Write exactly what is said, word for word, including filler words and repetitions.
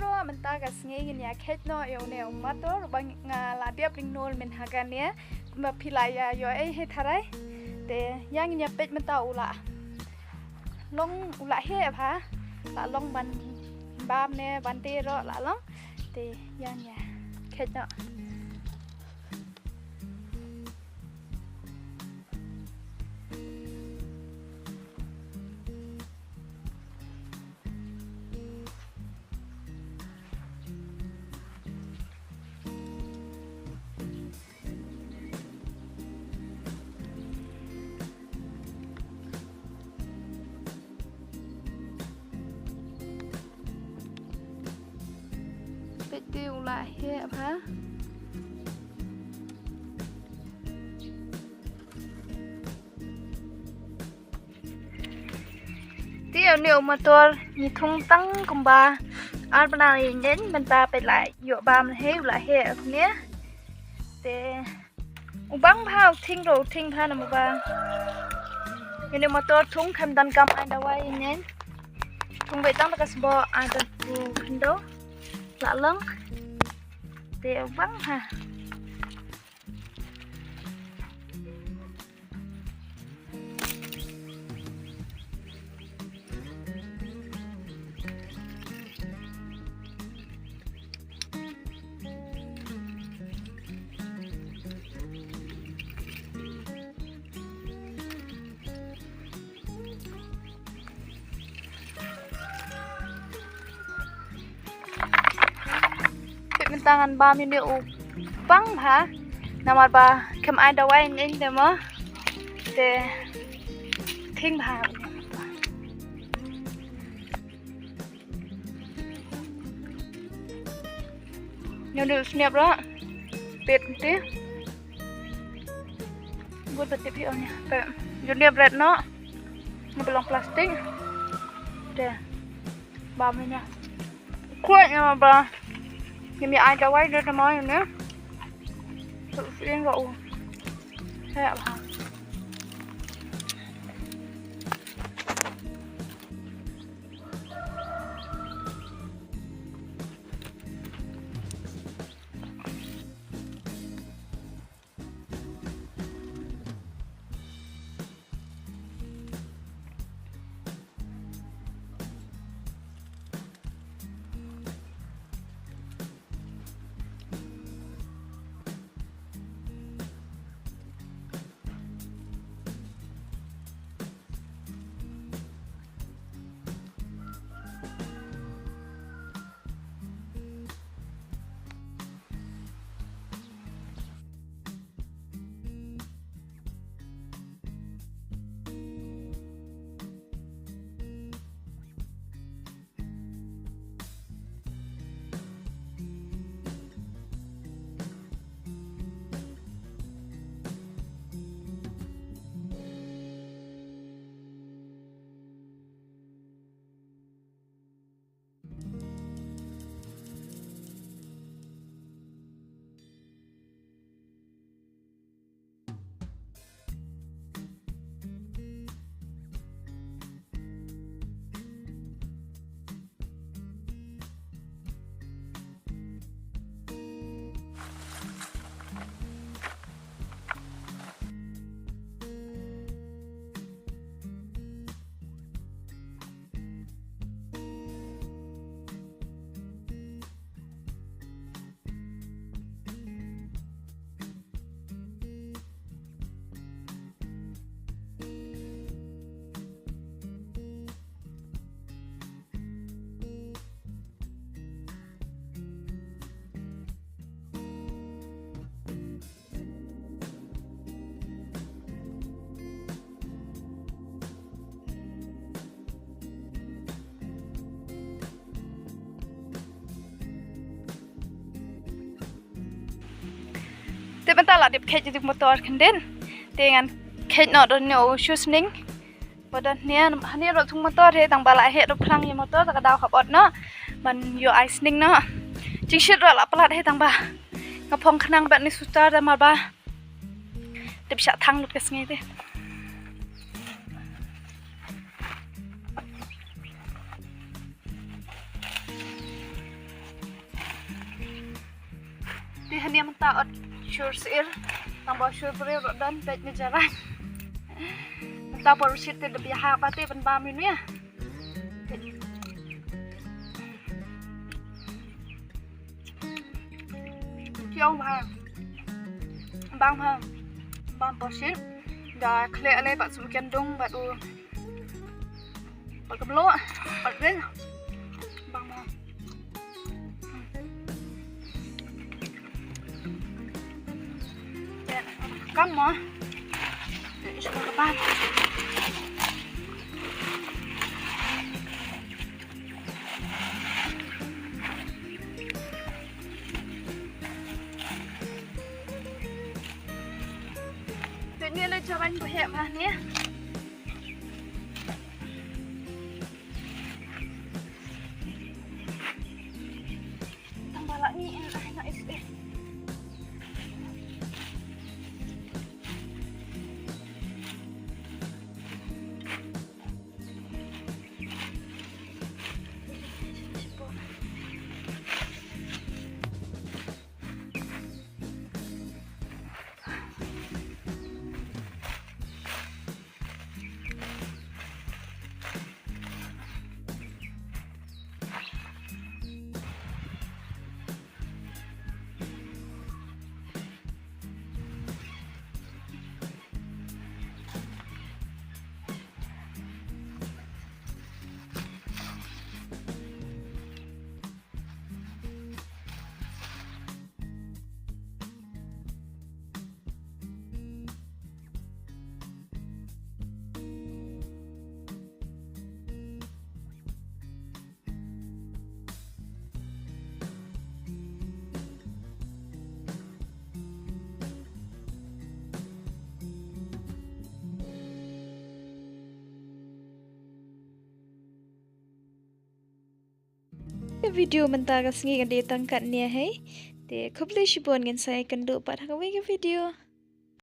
Ruh mynta ka sngi ngin ïa kheit noh ïa une u motor ba nga la dep ring nol mynha kane. Kumba phi la ïa ïoh ei hi tharai. Te ïa ngin ïa peit mynta u la long u la heh bha. La long ban bam ne ban te ruh la long. Te ïa ngin ïa kheit noh. Peit te u la heh bha. Te une u motor ngi thung tang kumba ar bnai ïa ngin mynta peit la ïoh bam hi u la heh ne. Te u bang bha u thing ruh u thing bha namar ba une u motor thung khlem don kam ai dawai ïa ngin. Thung beit tang da ka sboh ai da u khyndew la long. Te u bang bha. Peit mynta ngan bam ïa une u bang bha. Namar ba khlem ai dawai ïa ngin te mo. Te thing bha. Ïa une u sniap ruh. Peit te. Bun ba tip hi on ïa. Peit. Ïa une u bret noh. Nga ba long plastik. Te. Bam ïa une. Khuid ïa ba. Ngim ïa ai dawai de te mo ïa une. Suk suk ïa u. Heh bha. Te mynta la dep kheit ïa u motor khyndiat. Te ngan kheit noh da une u shu sning. Ba don hangne, hangne ruh thung motor hi tang ba la heh ruh phlang ïa motor ta ka daw ka bot noh. Ban ïoh ai sning noh. Jingshit ruh la palat hi tang ba nga phong khnang bad une u scooter da mar ba dep shah thang lut ka sngi te. Mynta ot shur sir, tang ba shur briew ruh don, peit me jarang. Mynta por shit te da biha ba te ban bam inu ya. Kiau ha. Bang ha. Bang por shit. Da khle ale bat sum kendung bat u. Bat kemlo. Bat rin. Bang ha. Kam mo. Ito ka pa. Ito niya lang jawan ko he ma niya. Tang ba la ni in ai na is eh. Ka video mynta ka sngi ka dei tang katne hi. Te khublei shibun, ngin sa ïakynduh pat ha kawei ka video.